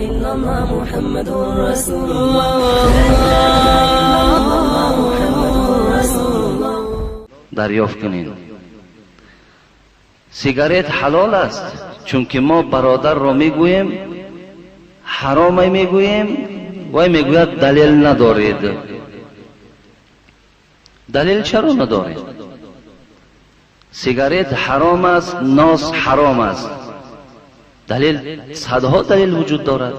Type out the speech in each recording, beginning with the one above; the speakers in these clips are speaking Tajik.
إلا الله محمد رسول الله. لا إله إلا الله محمد رسول الله. Дарёфт кунед, сигарет ҳалол аст, чунки мо бародарро мегӯем, ҳаромай мегӯем, вай мегӯяд, далел надоред. Далел чаро надоред? Сигарет ҳаром аст, нос ҳаром аст, далел, садҳо далел вуҷуд дорад.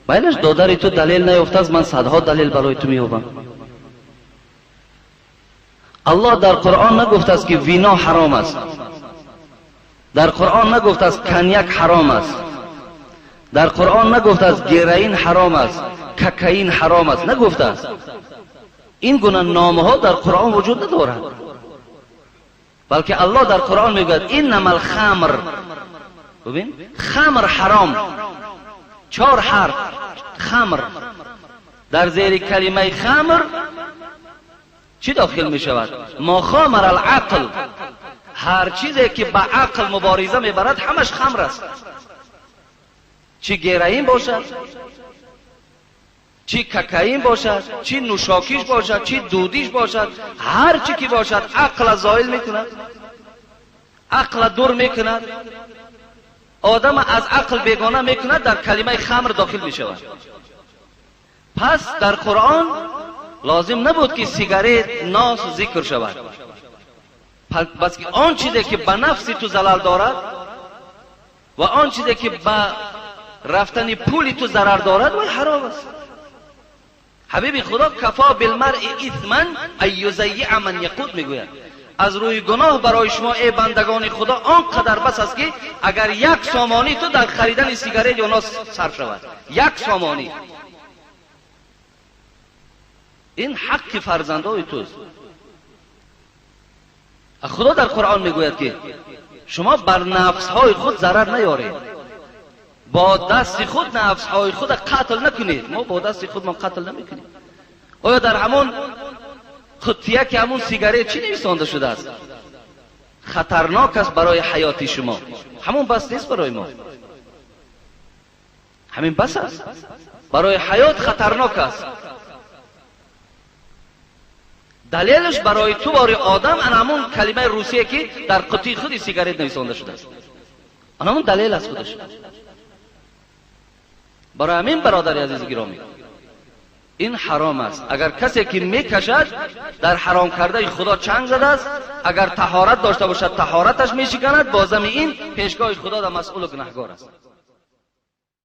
Майлаш, додари ту далел наёфтааст, ман садҳо далел барои ту меёбам. Аллоҳ дар Қуръон нагуфтааст, ки вино ҳаром аст, дар Қуръон нагуфтааст, коньяк ҳаром аст, дар Қуръон нагуфтааст, героин ҳаром аст, кокаин ҳаром аст, нагуфтааст. Ин гуна номҳо дар Қуръон вуҷуд надорад, балки Аллоҳ дар Қуръон мегӯяд: إنما الخمر. Бибин, хамр ҳаром, чор ҳарф хамр. Дар зери калимаи хамр чӣ дохил мешавад? ما خامر العقل. Ҳар чизе ки ба ақл мубориза мебарад, ҳамаш хамр аст, чӣ героин бошад, чӣ кокаин бошад, чӣ нӯшокиш бошад, чӣ дудиш бошад, ҳар чӣ ки бошад, ақла зоил мекунад, ақла дур мекунад, одама аз ақл бегона мекунад, дар калимаи хамр дохил мешавад. Пас дар Қуръон лозим набуд, ки сигарет, нос зикр шавад. Бас ки он чизе ки ба нафси ту залал дорад ва он чизе ки ба рафтани пули ту зарар дорад, вай ҳаром аст. Ҳабиби Худо كفى بالمرء إثما أن يضيع من يقوت мегӯяд. Аз рӯи гуноҳ барои шумо, эй бандагони Худо, он қадар бас аст, ки агар 1 сомонӣ ту дар харидани сигарет ё нос сарф шавад, 1 сомонӣ. Ин ҳаққи фарзандои туст. Худо дар Қуръон мегӯяд, ки шумо бар нафсҳои худ зарар наёред, бо дасти худ нафсҳои худа қатл накунед. Мо бо дасти худ мо қатл намекунем. Оё дар ҳамон қуттияки ҳамон сигарет чӣ нависонда шудааст? Хатарнок аст барои ҳаёти шумо. Ҳамон бас нест барои мо? Ҳамин бас аст, барои ҳаёт хатарнок аст. Далелаш барои ту бори одам ана ҳамон калимаи русие, ки дар қуттии худи сигарет нависонда шудааст, ана ҳамон далел аст худаш. Барои ҳамин, бародари азизи гиромӣ, ин ҳаром аст. Агар касе ки мекашад, дар ҳаром кардаи Худо чанг задааст. Агар таҳорат дошта бошад, таҳораташ мешиканад, бо зами ин пешгоҳи Худо дар масъулу гунаҳгор аст.